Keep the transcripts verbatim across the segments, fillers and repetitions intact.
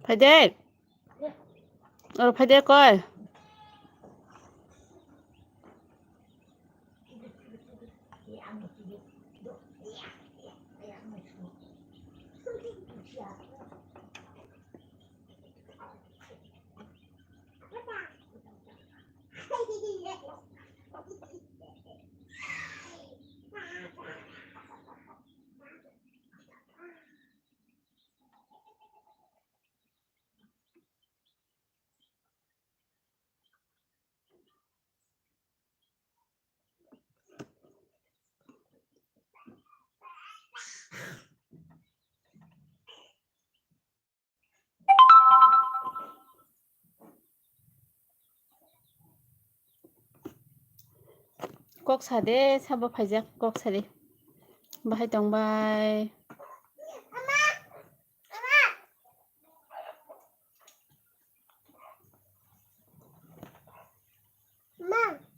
Phaide. Oro phaide koi. Kok sade, sabo phaijak, kok sade. Bahai tongbai.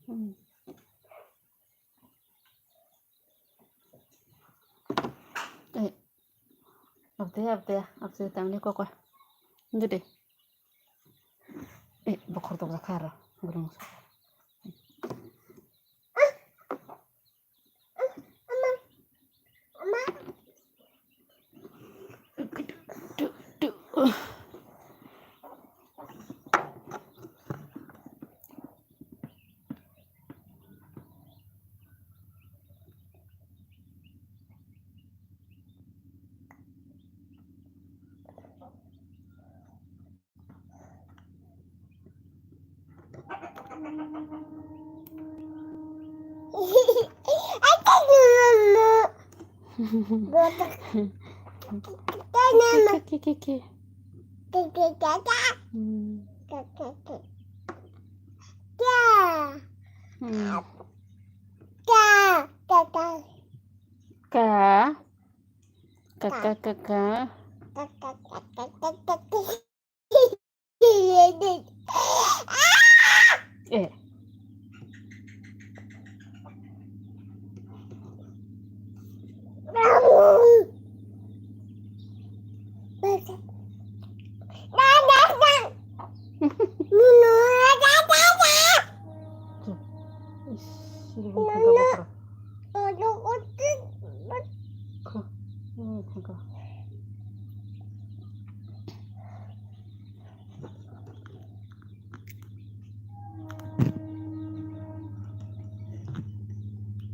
Hmm. Eh, abde, abde, abde, tamni koko. Dede. Eh, bokhor tokjak kha aro, gurung. Ki, ki, ki, ki. Hmm. Hmm. Ka. Ka, ka, ka, ka. Eh.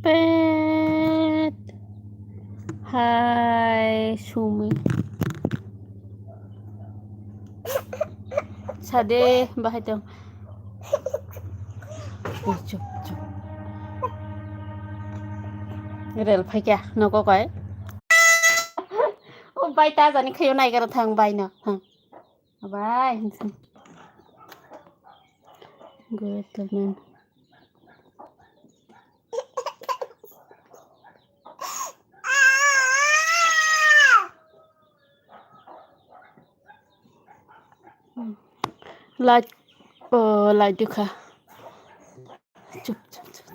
Pet. Hai, Sumi. Sade, bahai tong. Ui, chup, chup. Rel phaikya, nogo kai. O bai ta jani khayo nai garo thang bai no. Thang. Bai. Good man. Light, oh, light dikha. Chup, chup, chup.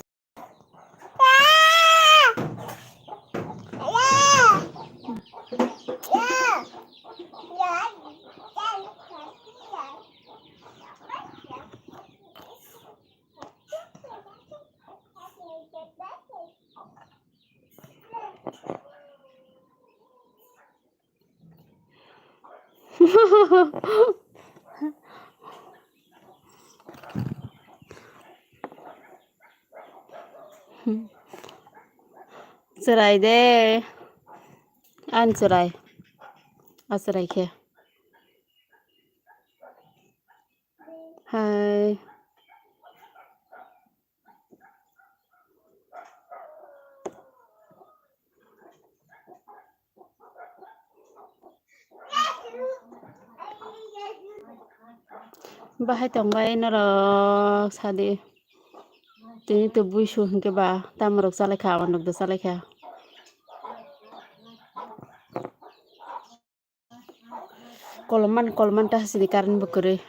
Chwrai de. Ang chwrai. A chwrai khe. Hai. Bahai tongbai norok sadi. Tini to buisu hinkhe ba tamorok chalaikha, awanrok do chalaikha. Kolomani kolomani ta hasini current bo kwrwi.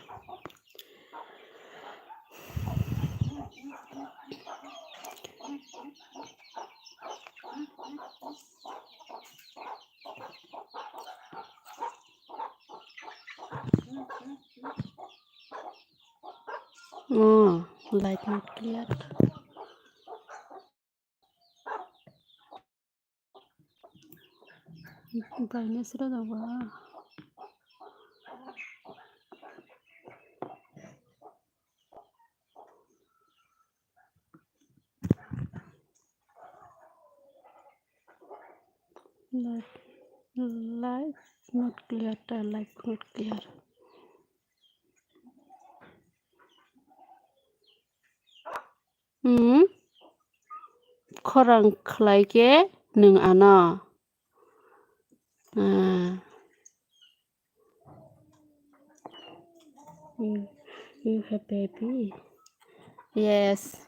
Oh, light not clear. Brightness rw jago. Light, light not clear, ta light not clear. Hmm? Khorang khlai khe nwng ano. Ah. You, you have baby? Yes.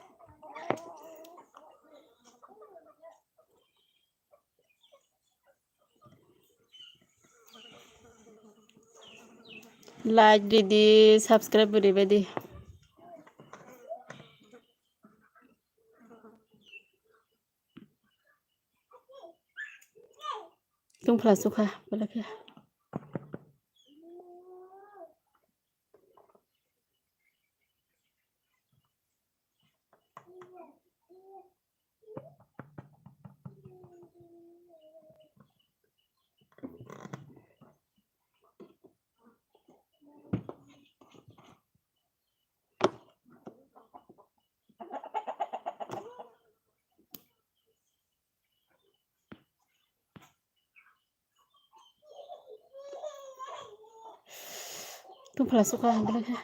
Like ridi, subscribe bo ribaidi. Tungphla sukha, belai khe. Tungphla sukha ang belai khe.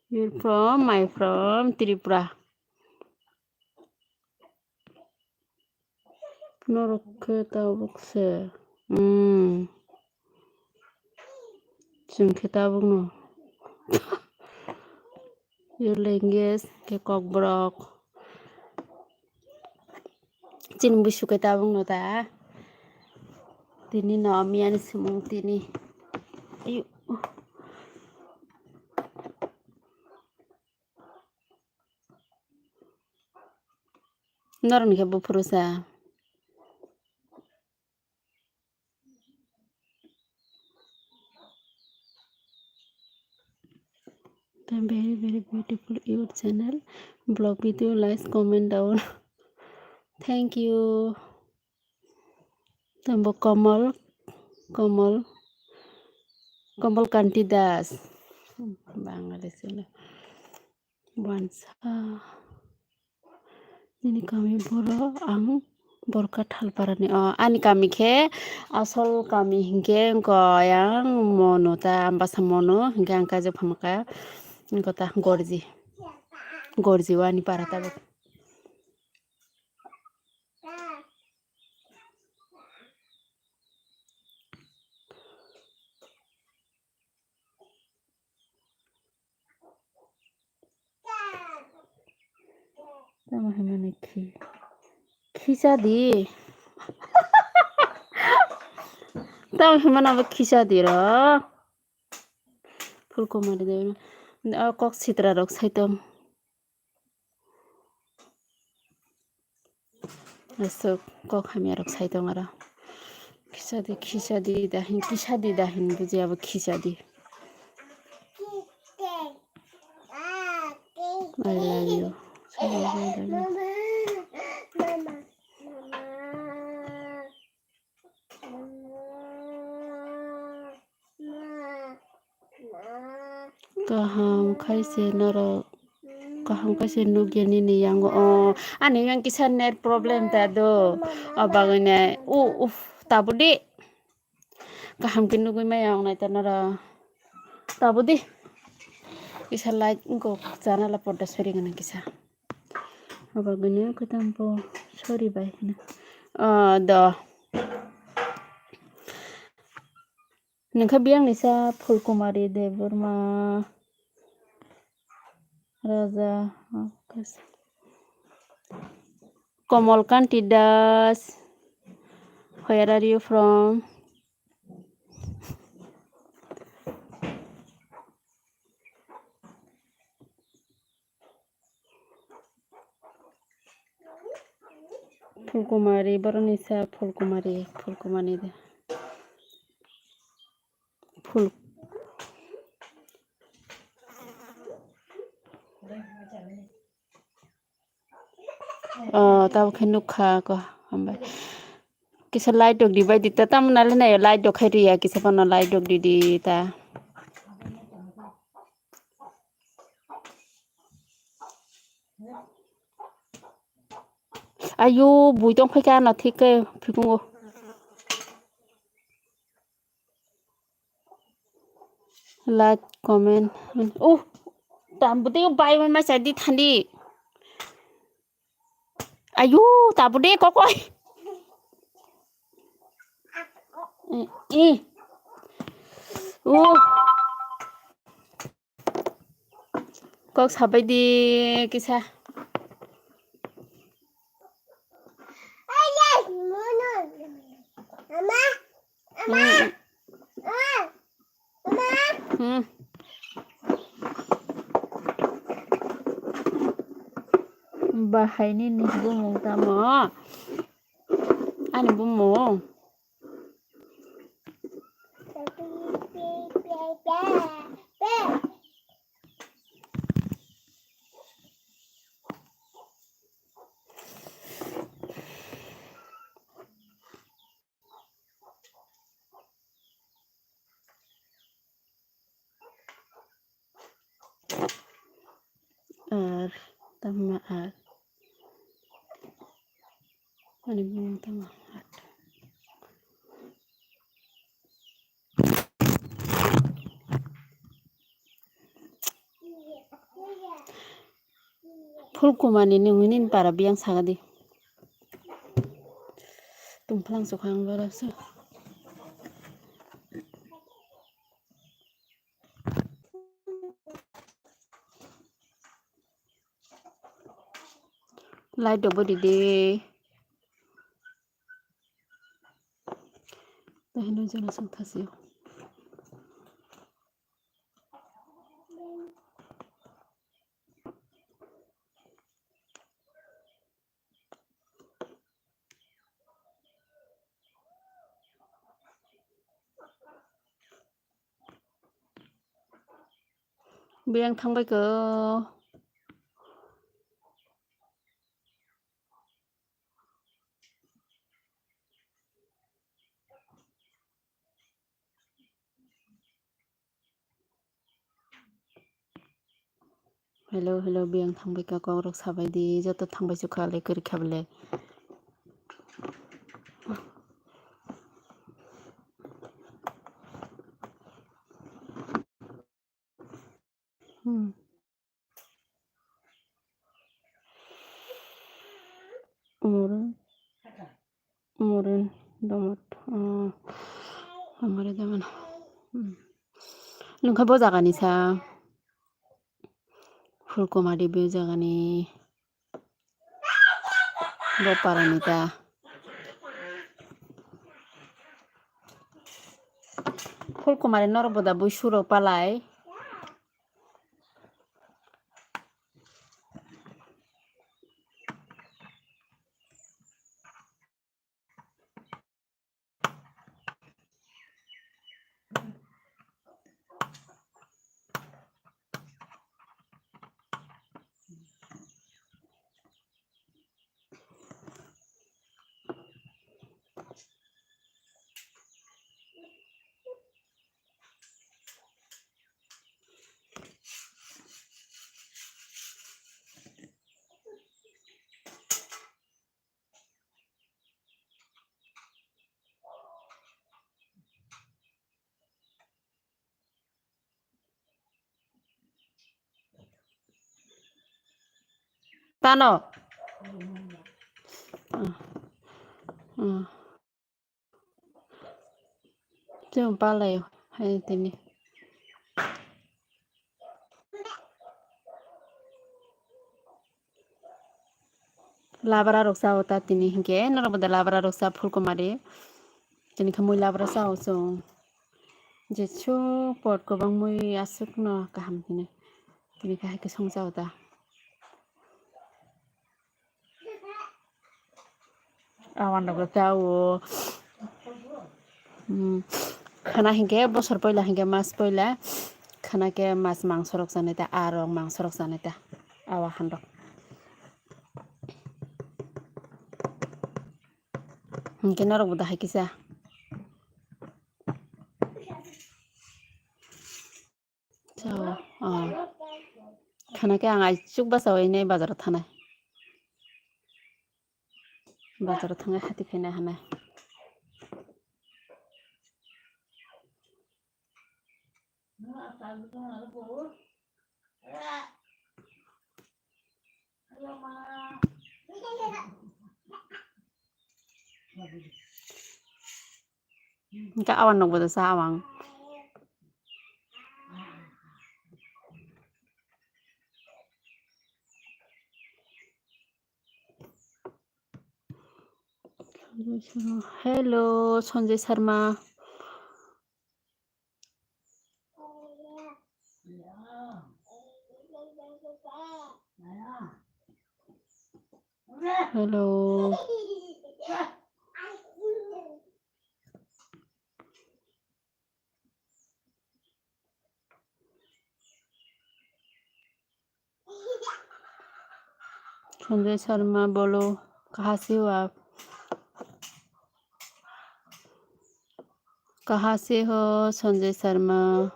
You're from, my from Tripura. Norok khe tabuk se. Hmm. Chwng khe tabuk no. Your language khe Kokborok. Chini busu khe tabuk no ta. Tini no miyani simung tini. Ayu. Norokni khe buphuru sa. Very, very beautiful your channel. Vlog video, like, comment down. Thank you. Tambo Kamal, Kamal, Kamal Kanti Das. Bangladesh le. Wansa. Nini kami boro ang Borka Thalparani. O, ani kami khe asol kami hinkhe wngkha yang Mono ta, Ambasa Mono hinkhe ang kaijak phamakha wngkha ta Gorji. Gorji o ani para tabuk. Tamo hinmani khi, khicha di. Tamo hinmani abo khicha di ro. Phulkumari de, o kok sitra rok saitom. Aswk kok hamya rok sai tong aro. Khicha di, khicha di, dahin, khicha di, dahin, buji abo khicha di. I love you. Kaham khai se norok, kaham khai se nukya nini yango. O, ani yang kisa net problem ta do. O bagwi ne, u, uf, tabuk di. Kaham khe nugwi maya wngnai ta norok. Tabuk di. Kisa like wngkok chana la podda sori gana kisa. Abagwini kwtam po sori bai hino. Ah, do. Nokha biyang ni sa Phulkumari Debbarma Raja, Komol Kanti Das. Where are you from? Phulkumari, boroni sa Phulkumari, Phulkumari de. Phul. Oh, tabo khe nukha ko, hambai. Kisa light rok di bai di ta, tamo nale nayo light rok khai riya, kisa phano light rok di di ta. Ayo, bui tong phai kha ano thik khe phikungo. Like, comment. Oh, tam bwtwi bai bai ma chai di thandi. Ayo, tabuk de kokoi. Eh, eh. Oh. Kok sabai di kisa. Hmm. Hmm. Bahai nini bumung tamo? Ani bumung. Ar tamo ar. Ani bumung tamo ar. Phulkumani ni hwnwi nini para biyang sagadi. Tungphlang sukhang borok se. Light rok bo ridi. Tahino jana song thasio. Biyang thangbai ko. Hello, hello, biyang thangbai ka, kok rok sabai di, joto thangbai sukha le, kwrwi kha bele. Hmm. Umurun, umurun domot, ah, amare domot. Hmm. Nungkha bo jagani sa. Phulkumari bo jagani. Bo parani ta. Phulkumari norok bo da bui suro palai. Tano. Ah. Ah. Chwng palai hai tini. Labra rok sao ta tini hinkhe norok bo da labra rok sa Phulkumari. Tini khe mui labra sao chwng. Jesu pot kwbang mui aswk no kaham tini. Tini khe hai khe song sao ta. Awan rok ta o. Hmm. Khana hinkhe bosor poila hinkhe mas poila. Khana khe mas mangso rok chanai ta, arok mangso rok chanai ta. Awa han rok. Hinkhe norok bo dahai kisa. Chao, ah. Khana khe ang aichuk bachao ine bazar o thanai. Bazar o thangai hati khaina hanai. Hingke awan nokbo da sa awang. Hello, Sanjay Sharma. Hello. Sanjay शर्मा बोलो, कहाँ से हो आप? कहाँ से हो संजय Sharma?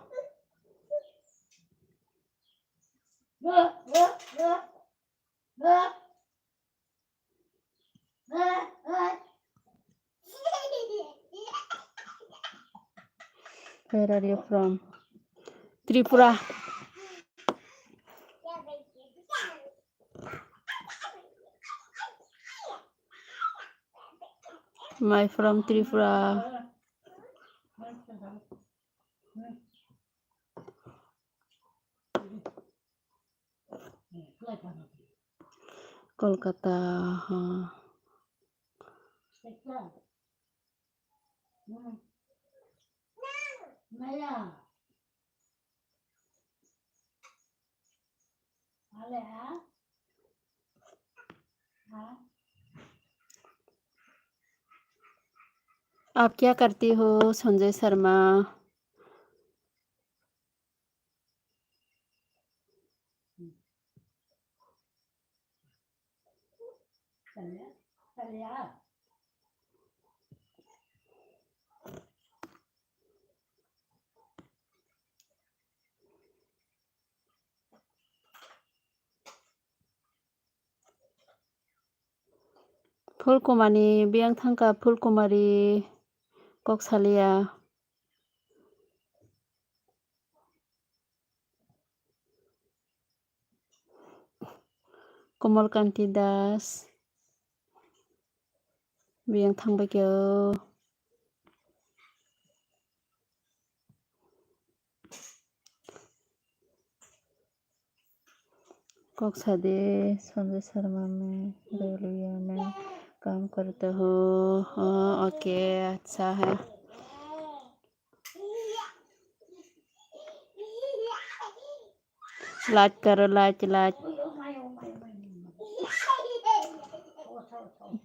Where are you from? Tripura. My from Tripura. Kolkata, ha. आप क्या करते हो, संजय Sharma? Phulkumani, biyang thangka Phulkumari, kok saliya. Komal Kanti Das, biyang thangbai khe o. Kok sade, Sanjay Sharma mein Relia mein kaam karta hu. Oh, okay, acha hai. Like karo, like, like.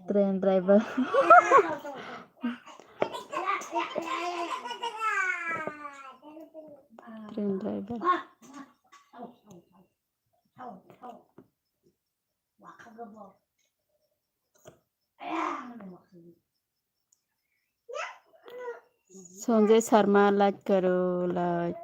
Train driver. Train driver. Sanjay Sharma, like karo, like.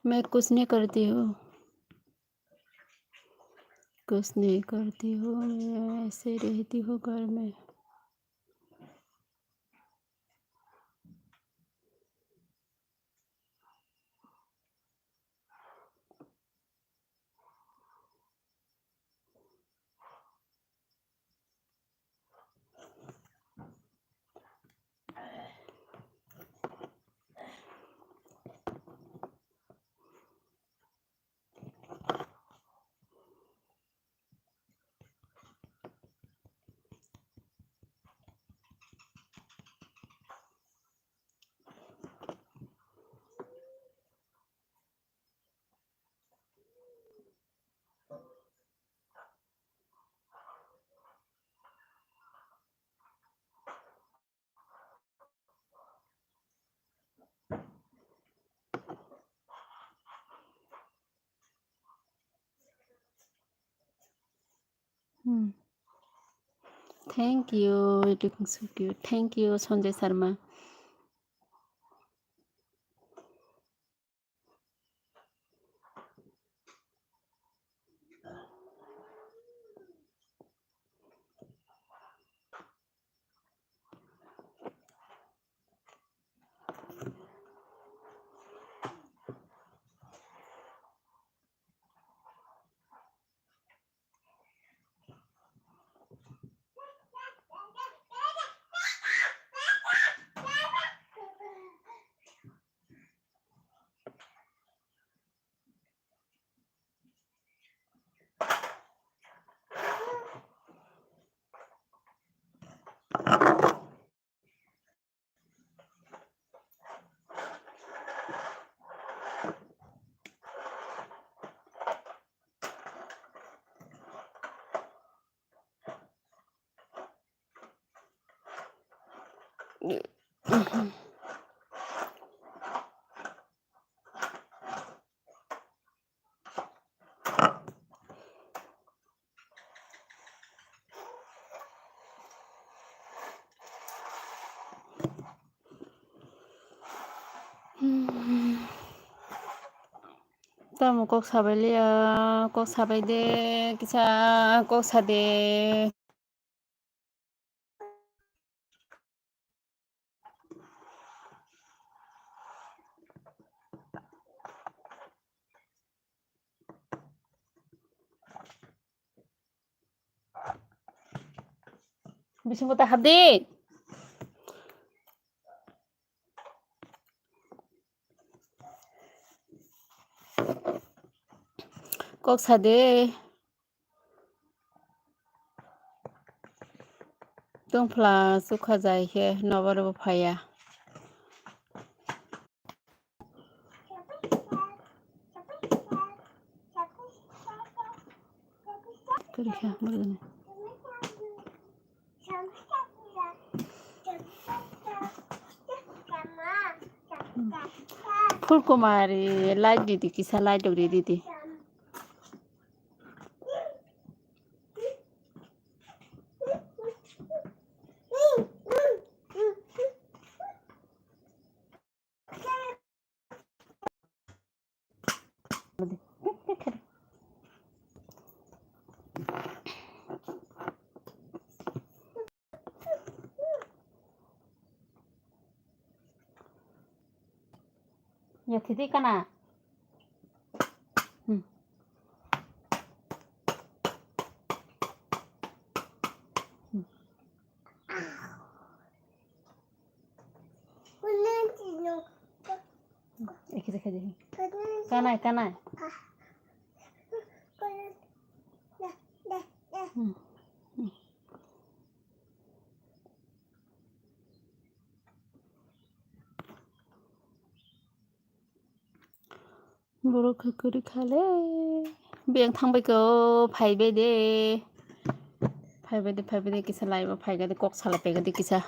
मैं कुछ नहीं करती हूँ, कुछ नहीं करती हूँ, मैं ऐसे रहती हूँ घर में। Thank you, Ritik Sukyu. Thank you, Sanjay Sharma. Tamo kok sabai liya, kok sabai de, kisa kok sa de. Bisingo ta habdi. Kok sade. Tongphla sukha jai khe nobar bo phaiya. Phulkumari light didi, kisa light dok didi. Ya, titi kana. Hmm. Hmm. Ekhe, ekhe, ekhe. Kanai, kanai. Hmm. Hmm. Borok khe kwrwi kha le. Biyang thang bai khe o, phai bai de. Phai bai de, phai bai de, kisa live o phai ga de, kok salai pai ga de kisa.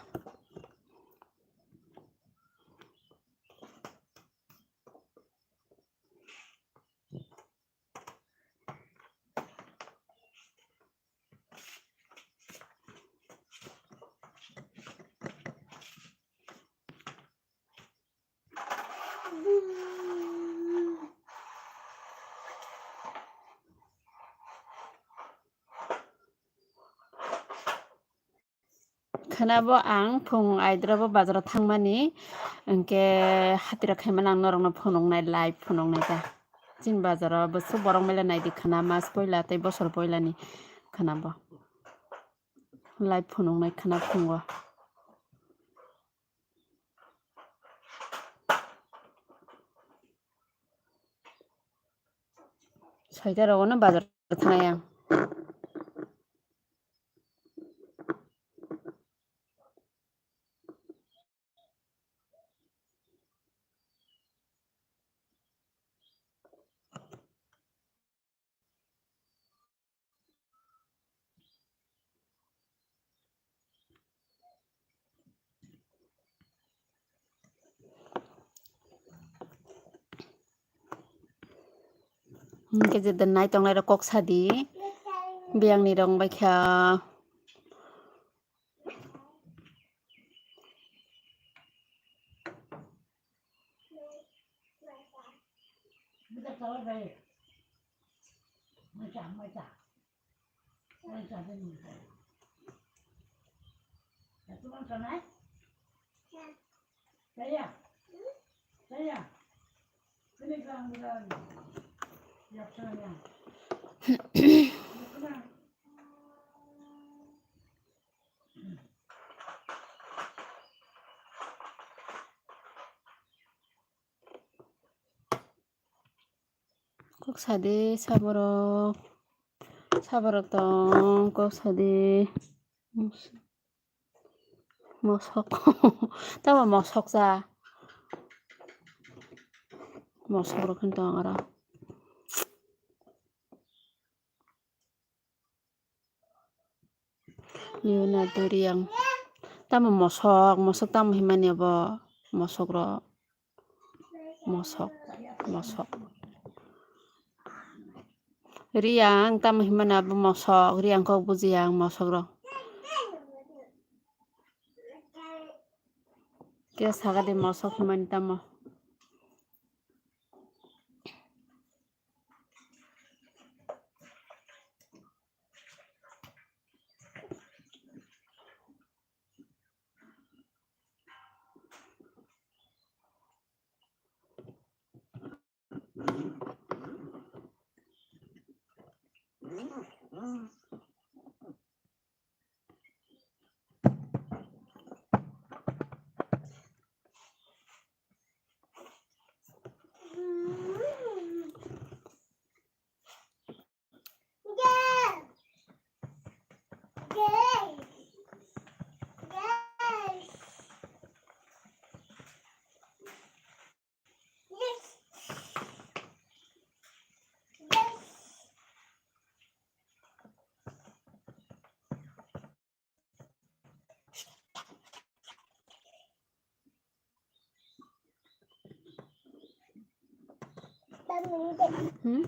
Khwnabo ang phung aidrobo bazaro thangmani, hwnkhe hatiro khaimani ang norokno phunuknai, live phunuknai ta. Chini bazaro bwswk borok mele naidi khwna, mas poila tei bosor poilani khwnabo. Live phunuknai khwna phungo. Soita rogono bazar thangnai ang. Hwnkhe je nai tongnai rok kok sadi. Biyangni rong bai kha. Kok sadi saborok, saborok tong, kok sadi. Mosok. Tamo mosok sa. Mosok rok khen tong aro. Leonardo Riang. Tamo mosok, mosok tamo himani abo mosok rok. Mosok, mosok. Riang tamo himani abo mosok, Riang kok bujiya ang mosok rok. Khe sakadi mosok himani tamo. Hmm?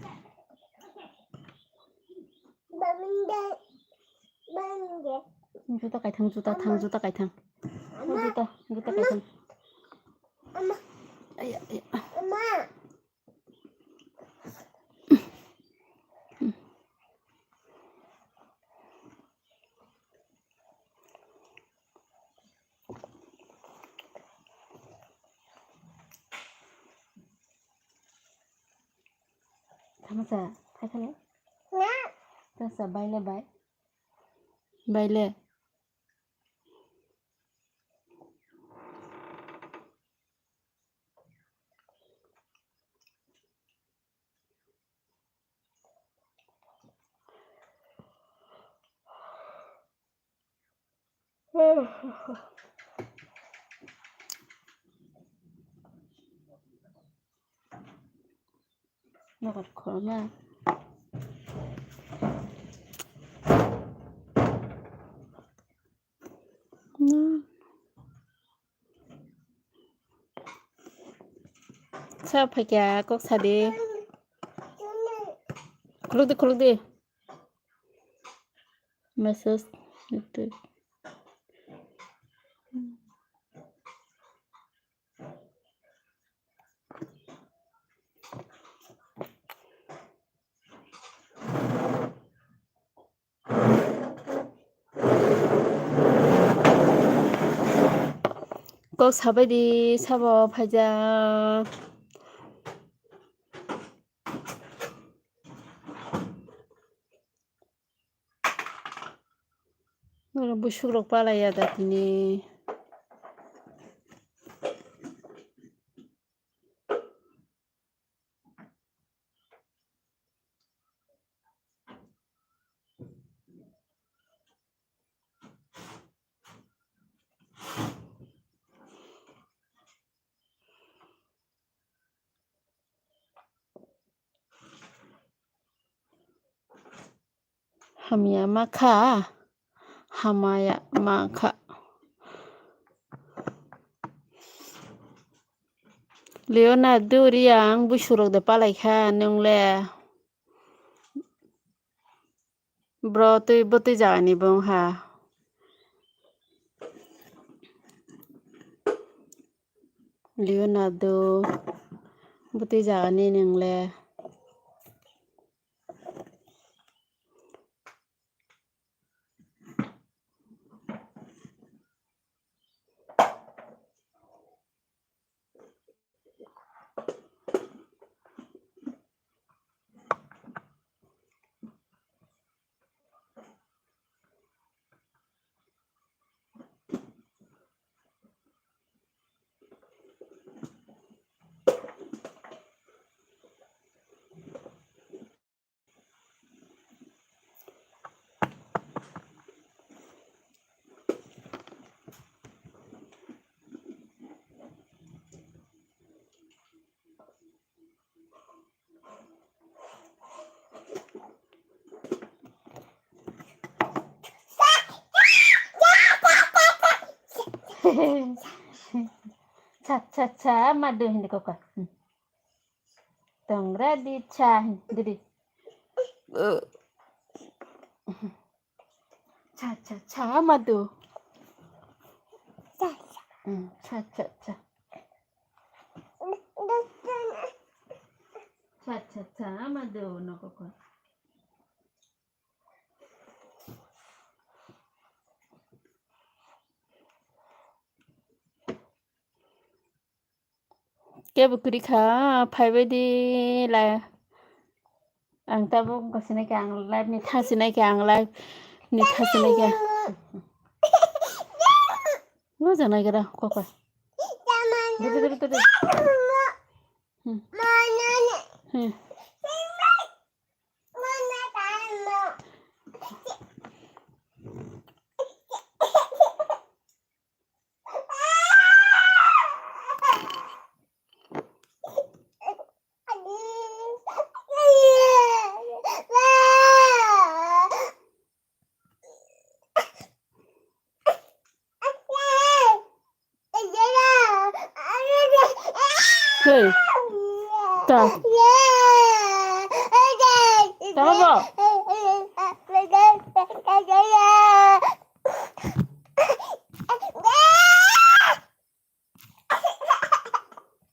Juta kaithang, juta thang, juta kaithang. Juta, juta kaithang. Aya, aya. Tamo sa, khai khale? Na. Ta sa, baile bai. Baile. Nogar khoroknai. Sa phaikya kok sadi. Khuluk di, khuluk di. Message. Kok sabai di, sabo phaijak. Oro bwswk rok palai ya da tini. Hamya ma kha, hamaya ma kha. Leonardo Riang bwswk rok de palai kha nwng le. Bro twi bwtwi jagani bo wngkha. Leonardo bwtwi jagani nwng le. Cha cha cha ma do hindi koko. Hmm. Tong ready cha didi. Cha cha cha ma do. Hmm, cha cha cha. Cha cha cha ma do no koko. Kebo kwrwi kha, phaibai di lai. Ang tabuk wngkha sinai khe, ang live ni tha sinai khe, ang live ni tha sinai khe. Bo janai gara kokoi. Dede, dede, dede. Hmm. Hmm. Hey. Ta. Ta ba?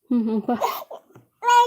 Hmm, hmm, pa.